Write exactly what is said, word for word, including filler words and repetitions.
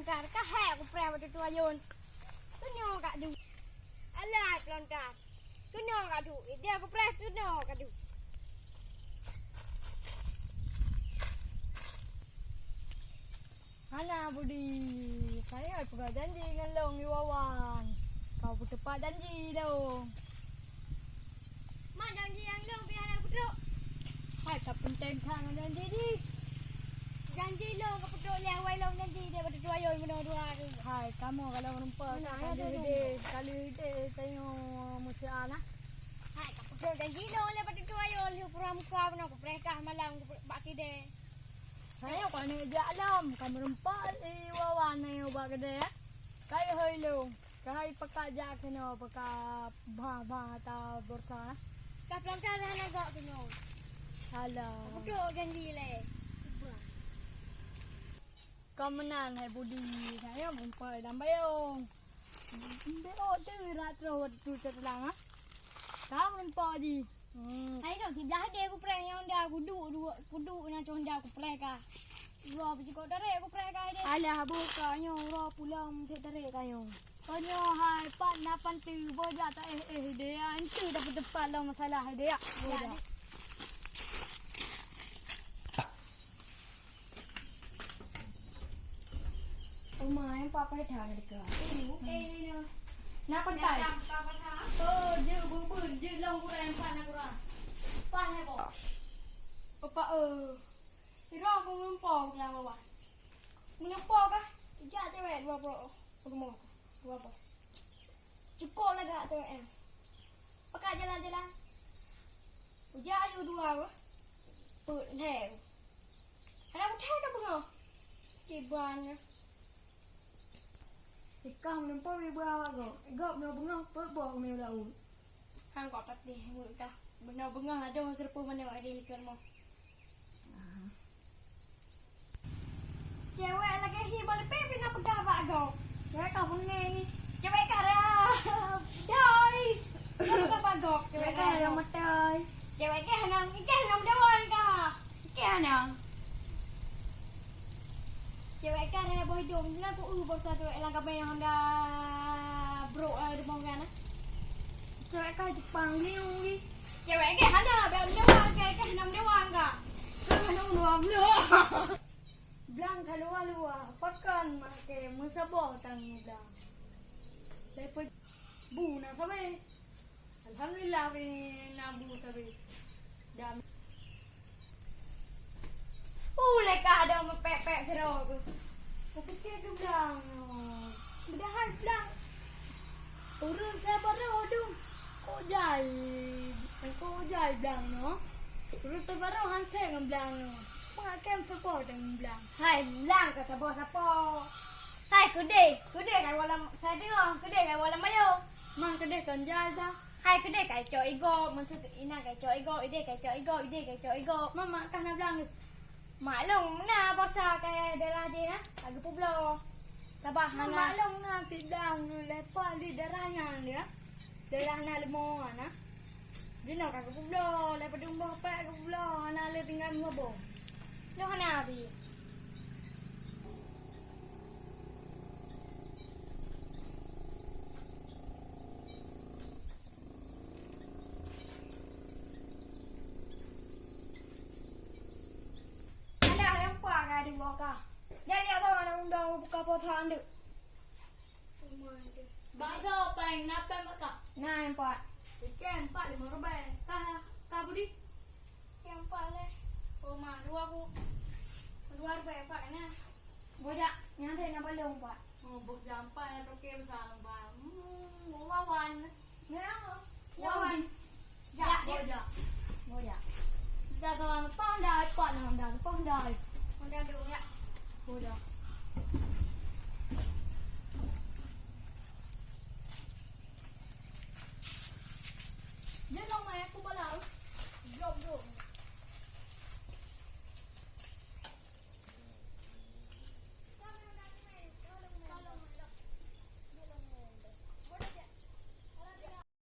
Pelangkar, ka hai kupreh bak tutoe ayôn. Keunoe ka duek. Alah, pelangkar. Keunoe ka duek. Idéh kupreh keunoe ka duek. Hana Budi, kayée peugah janji ngon lôn di Wawan. Kau peuteupat janji lôn. Ma janji nyang lôn pih hana peutrok. Hai, ka peunteng that ngon janji jih. Janji lôn ka peutrok lé, awai lôn janji deh bak tutoe ayôn bunoe dua hari. Hai, kamoe ka lôn rumpok. Meunan ka lheueh deh, ka lheueh deh tanyoe meusian na. Hai, ka peutrok janji lôn lé bak tutoe ayôn, lheueh pura muka bunoe kupreh kah malam bak keudè. Hai, nyoe kon jak lom, ka meurumpok si Wawan nyoe bak keudè. Ka lheueh lôn. Keuhai peugah jak keunoe, peugah bah-bah ata bursa. Ka peulangkar hana gok keunoe. Alah. Aku tu janji lé. Cuba. Kau meunan hai Budi, saya meumpoi lam bayong. Mbek oh tu rat roh tu terlang ah. Kau meumpoi ji. Hmm. Hai dok siblah deh kupreh nyang da kudu dua kudu na cong da kupreh ka. Uroe peucikok tarek kupreh ka deh. Alah boh ka nyoe uroe pulang cek tarek ka nyoe. Ka nyoe hai pat na panti boh jak ta eh eh deh. Entu dapat tempat lah masalah deh. Boh jak. Uma, yang papa dah ada ke? Eh, eh, eh. Nak pantai? Oh, je bubun, je long kurang, empat nak kurang. Pan hai boh. Papa eh. Iro aku menempo dalam bawah. Menempo kah? Ijak cewek dua puluh. Rumah. Dua puluh. Cukup lagak cewek eh. Pakai jalan-jalan. Ujak aju dua apa? Put leh. Anak muda ka bengah. Kiban. Ikah menempo ibu awak go. Gop no bengah put boh meu laut. Kan kok patih mulut dah. Bengah-bengah ada serpu mana ada likar mo. Cewek lagèe hi boh leupie pih na peugah bak gob. Cewek ka beungéh. Cewek ka rab. Doi. Na peugah bak gob. Cewek ka rab. Cewek ka rab matoi. Cewek ka hana, ka hana meudawa ka. Ka hana. Cewek ka rab boh idong. Na ku eu boh sa cewek lam kaméng honda brok, eh, deungoe kan, eh. Cewek ka Jepang liu ni. Cewek ka hana, bèk meudawa ka, ka hana meudawa ka. Ka hana meudawa, meudawa. Blang ka luwa-luwa, pakon makai meusaboh tangieng blang. Leupah bu na sabe. Alhamdulillah, bina bu sabe. Dan ulèe ka ada meupék-pék keudroe. Kupike keu blang. Padahai blang. Ureueng sabarô dum. Kok jai, kok jai blang nyoe? Ureueng sabarô hanse ngon blang nyoe. Makai sapo deungon blang. Hai, blang ka saboh sapo. Hai, keudeh, keudeh kai walam, saya deungoe, keudeh kai walam bayo. Mang keudeh kon jai sa. Hai keudeh kai cok igob, maksud ina kai cok igob, ideh kai cok igob, ideh kai cok igob. Mama kah na blang. Maklum na basa kai daerah jih na, ka geupubloe. Tabah hana. Maklum na si blang leupah di daerah nyan dia. Daerah na leumo na. Jinoe ka geupubloe, leupah dum boh pek geupubloe, hana le tinggai meubom. Nyoe hana bi. Alah, nyang pa ka dibawa ka. Jadi, ya, sama nak undang buka puasa anduk. Bakso paling napa, Mak, ka? Nah, empat. Ikan empat, lima ribèe. Ka, ka Budi? Yang empat leh. Oh, ma, dua ku. Dua ribèe empat kan, ya? Bojak, nyan saya nak balong empat. Oh, bojak empat, nak pakai besar empat. Hmm, wawan. Ya, wawan. Jak, jak, jak. Bojak. Bojak. Kita kawan pandai, pandai, pandai. Pandai dulu, ya. Bojak.